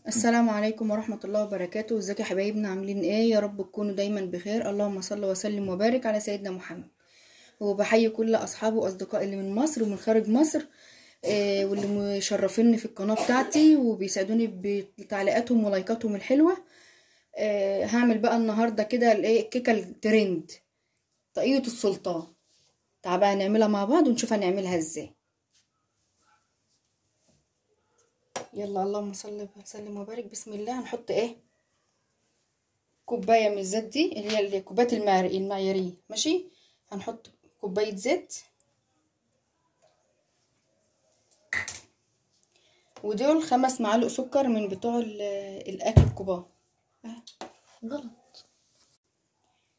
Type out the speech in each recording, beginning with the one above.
السلام عليكم ورحمة الله وبركاته. ازيك يا حبايبنا، عاملين ايه؟ يا رب تكونوا دايما بخير. اللهم صل وسلم وبارك على سيدنا محمد. وبحيي كل اصحابي واصدقائي اللي من مصر ومن خارج مصر، واللي مشرفيني في القناة بتاعتي وبيساعدوني بتعليقاتهم ولايكاتهم الحلوة. هعمل بقى النهاردة كده الايه، الكيكة الترند، طاقية السلطان. تعال بقى نعملها مع بعض ونشوف هنعملها ازاي. يلا، اللهم صل وسلم وبارك. بسم الله. هنحط ايه، كوباية من الزيت دي اللي هي كوباية المعياريه، ماشي. هنحط كوباية زيت، ودول 5 معالق سكر من بتوع الاكل الكبار. غلط.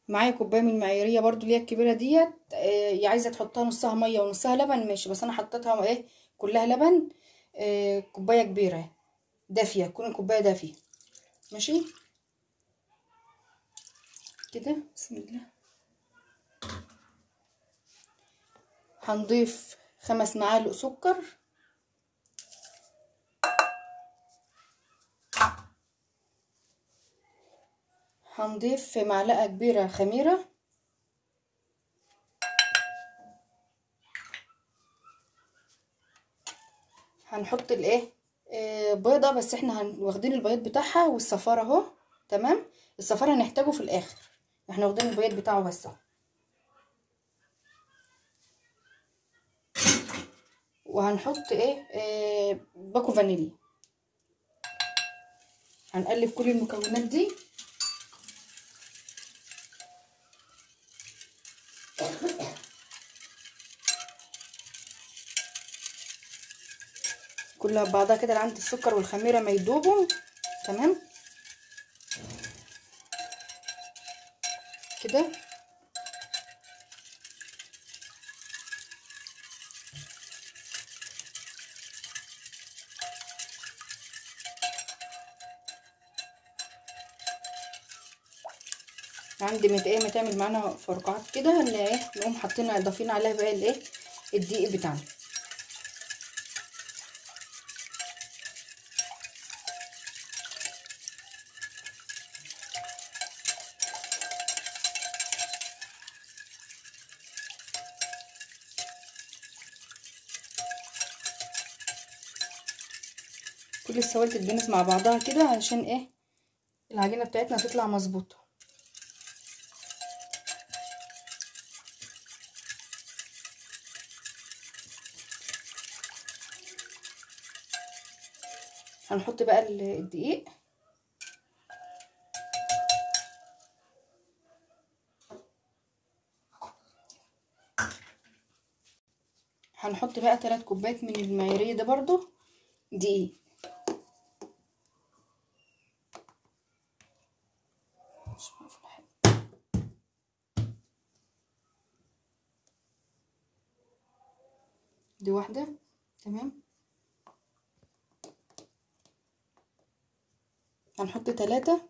معايا كوباية من المعياريه برضو اللي هي الكبيرة ديت، يا عايزه تحطها نصها مية ونصها لبن، ماشي، بس انا حطيتها ايه كلها لبن. كوباية كبيرة دافيه، تكون كوباية دافيه، ماشي كده. بسم الله. هنضيف 5 معالق سكر، هنضيف معلقه كبيرة خميره، هنحط الايه بيضة، بس احنا واخدين البياض بتاعها والصفاره اهو، تمام. الصفاره هنحتاجه في الاخر، احنا واخدين البياض بتاعه بس اهو. وهنحط ايه باكو فانيليا. هنقلب كل المكونات دي. كلها ببعضها كده لعند السكر والخميره ما يدوبوا، تمام كده. عند ما ايه ما تعمل معانا فرقعات كده، ايه نقوم حاطين ضافين عليها بقى الايه الدقيق بتاعنا. كل السوائل تتجانس مع بعضها كده علشان ايه العجينة بتاعتنا تطلع مظبوطة. هنحط بقى الدقيق، هنحط بقى 3 كوبايات من المعياريه ده برضو دقيق. دي واحدة، تمام. هنحط 3،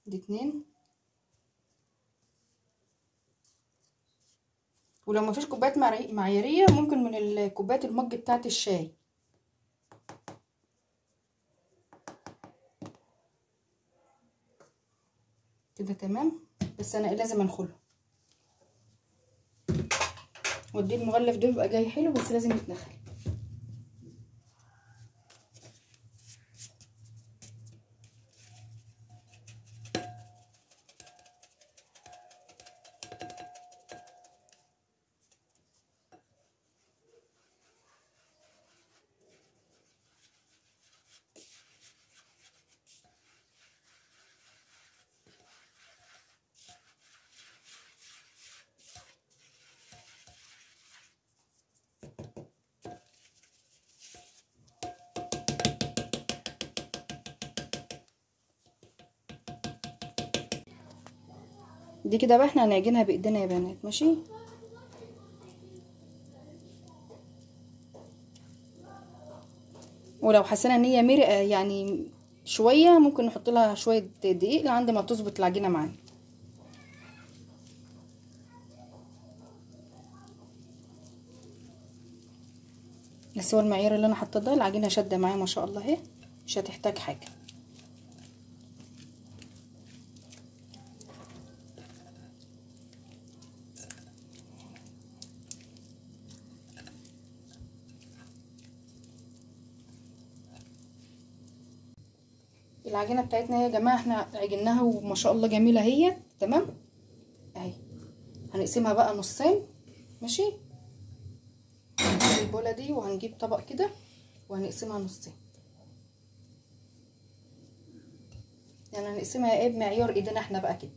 دي 2. ولو مفيش كوبايات معيارية ممكن من الكوبايات المج بتاعت الشاي. كده تمام. بس انا لازم انخله، ودي المغلف ده بيبقى جاي حلو، بس لازم يتنخل. دي كده بقى احنا هنعجنها بايدينا يا بنات، ماشي. ولو حسينا ان هي مرقه يعني شوية ممكن نحط لها شوية دقيق لعند ما تظبط العجينة معانا. بس هو المعيار اللي انا حاطاه ده العجينة شاده معايا ما شاء الله اهي، مش هتحتاج حاجة. العجينة بتاعتنا يا جماعة احنا عجناها وما شاء الله جميلة اهي، تمام اهي. هنقسمها بقى نصين، ماشي. هنجيب البوله دي وهنجيب طبق كده وهنقسمها نصين، يعني هنقسمها ايه بمعيار ايدينا احنا بقى كده.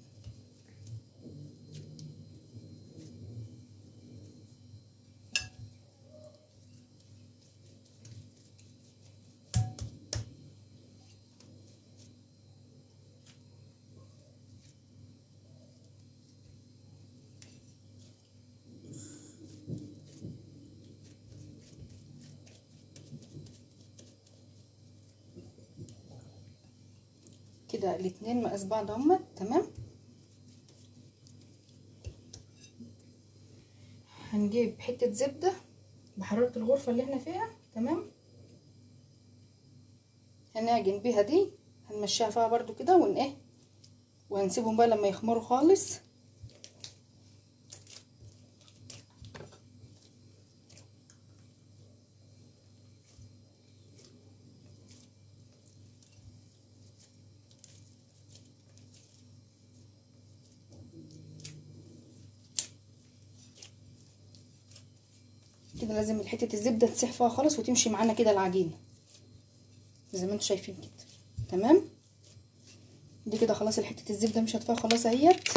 كده الاتنين مقاس بعض اهما، تمام. هنجيب حتة زبدة بحرارة الغرفة اللي احنا فيها، تمام. هنعجن بيها دي، هنمشيها فيها برضو كده ون ايه، وهنسيبهم بقى لما يخمروا خالص. كده لازم حتة الزبدة تسيح فيها خالص وتمشي معانا كده العجينة زي ما انتم شايفين كده، تمام. دي كده خلاص حتة الزبدة مش هتفيها خلاص اهيت.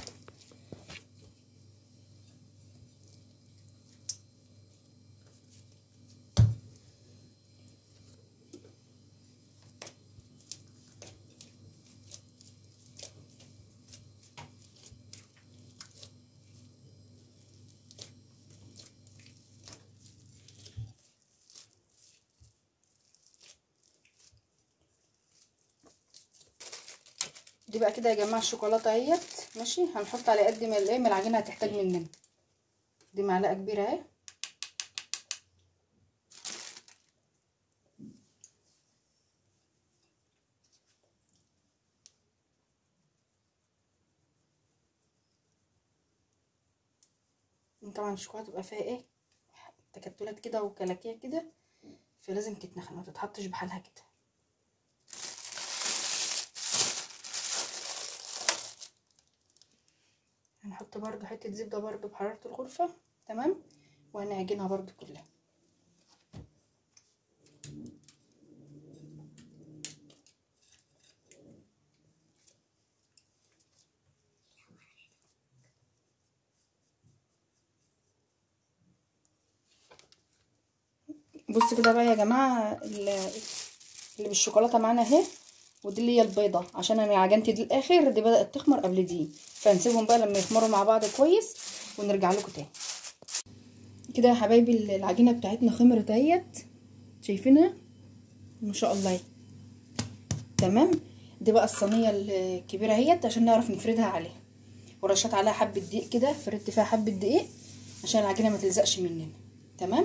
دي بقى كده يا جماعة الشوكولاتة اهيت، ماشي. هنحط على قد ما الايه ما العجينة هتحتاج مننا. دي معلقه كبيرة اهي، طبعا الشوكولاتة تبقى فيها ايه تكتلات كده وكلاكيع كده، فلازم تتنخن ما تتحطش بحالها كده. هنحط برضو حتة زبدة برضو بحرارة الغرفة، تمام، وهنعجنها برضو كلها. بصوا كده بقى يا جماعة اللي بالشوكولاتة معانا اهي، ودي اللي هي البيضة عشان انا عجنت دي الاخر، دي بدأت تخمر قبل دي، فنسيبهم بقى لما يخمروا مع بعض كويس ونرجع لكم تاني. كده يا حبايبي العجينة بتاعتنا خمرت اهيت، شايفينها ما شاء الله، تمام. دي بقى الصينية الكبيرة اهيت عشان نعرف نفردها عليها، ورشيت عليها حبه دقيق كده، فردت فيها حبه دقيق عشان العجينة ما تلزقش مننا، تمام.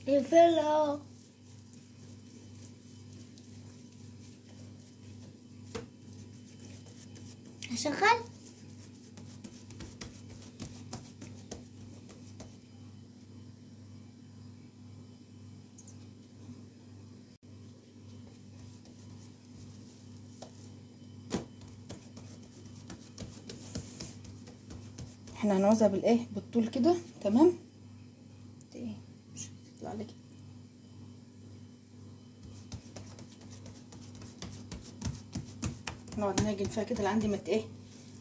اقفلها. هشغل. احنا هنعوزها بالايه بالطول كده، تمام. ايه مش هتطلع لك. نقعد نعجن فيها كده لعندي ما ايه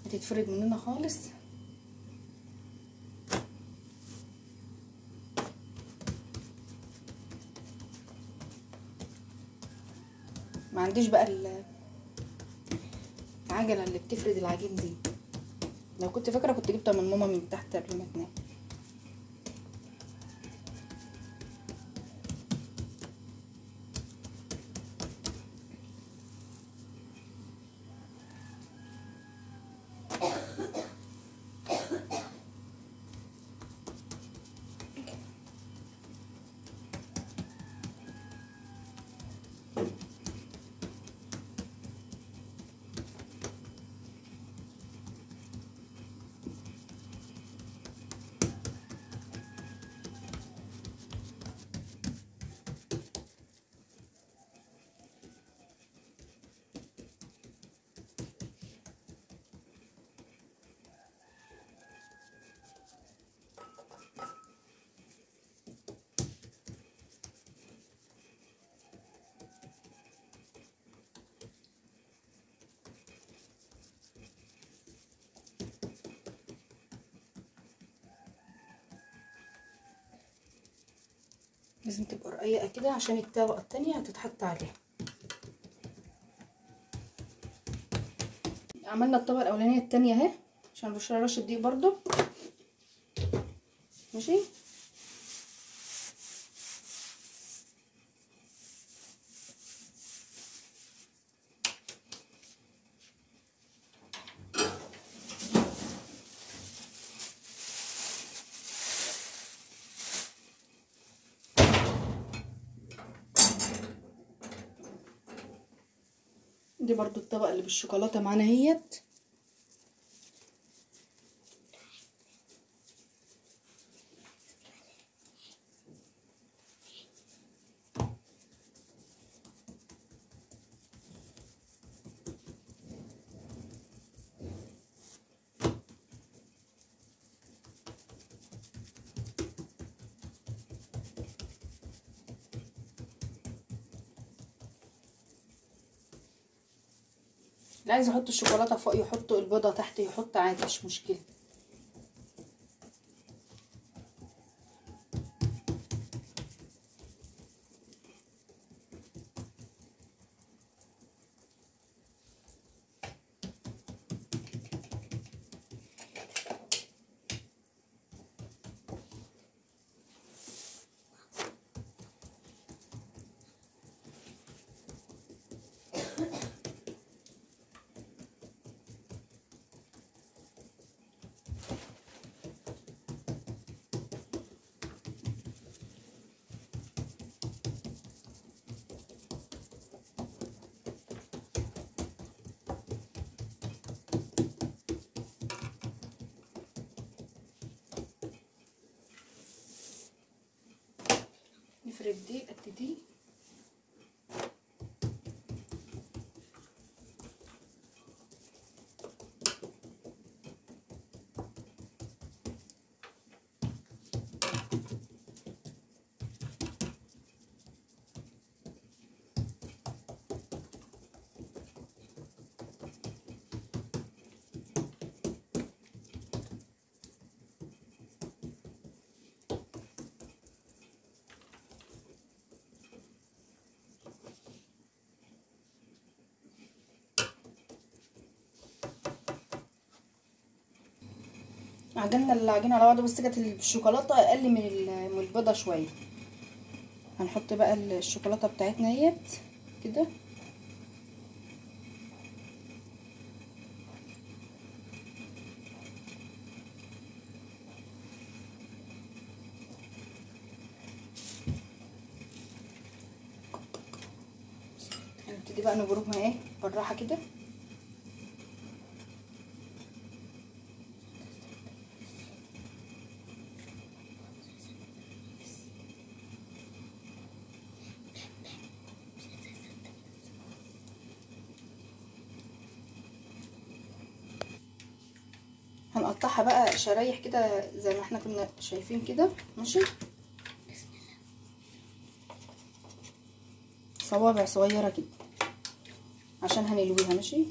ما تتفرد مننا خالص. ما عنديش بقى العجلة اللي بتفرد العجين دي، لو كنت فاكره كنت جبتها من ماما من تحت قبل ما تنام. لازم تبقى رقيقه كده عشان الطبقة التانية هتتحط عليها. عملنا الطبقة الاولانية التانية اهي، عشان نرش رشه دقيق برضو. ماشي، دي برضو الطبقة اللي بالشوكولاتة معانا اهيت. اللي عايز يحط الشوكولاتة فوق يحط، البيضة تحت يحط، عادي مش مشكلة. نفرد دي قد دي. عجننا العجينة على بعض، بس كانت الشوكولاتة اقل من البيضة شوية. هنحط بقى الشوكولاتة بتاعتنا اهيت كده. هنبتدي بقى نبرمها ايه بالراحة كده. هنقطعها بقى شرايح كده زي ما احنا كنا شايفين كده، ماشي، صوابع صغيرة كده عشان هنلويها. ماشي،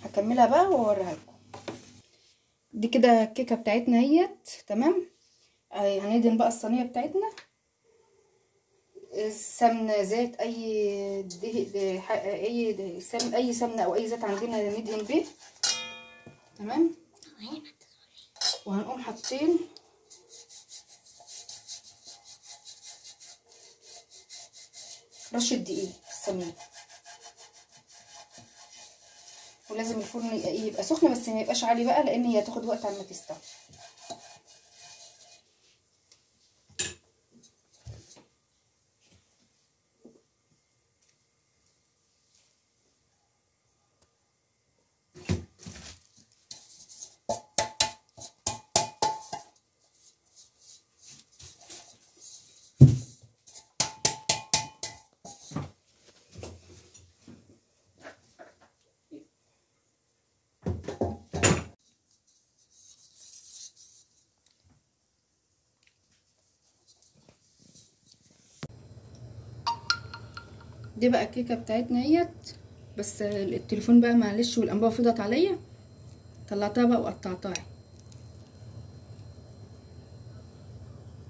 هكملها بقى واوريها لكم. دي كده الكيكه بتاعتنا اهيت، تمام. هندهن بقى الصينية بتاعتنا سمنه، زيت، اي اي سمنه، اي سمنه او اي زيت عندنا ندهن بيه، تمام. وهنقوم حاطين رشه دقيق في الصينية، ولازم الفرن يبقى سخن بس ما يبقاش عالي بقى، لان هي هتاخد وقت على ما تستوي. دي بقى الكيكه بتاعتنا اهيت، بس التليفون بقى معلش والانبوبه فضت عليا. طلعتها بقى وقطعتها.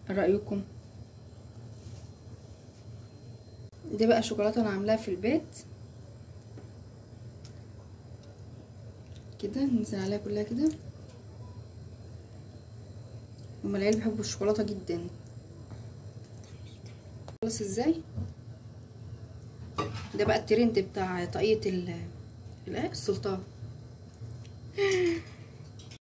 رايكم؟ دي بقى شوكولاتة انا عاملاها في البيت كده، ننزل عليها كلها كده. هما العيال بيحبوا الشوكولاتة جدا. خلص ازاي؟ ده بقى الترند بتاع طاقية السلطان.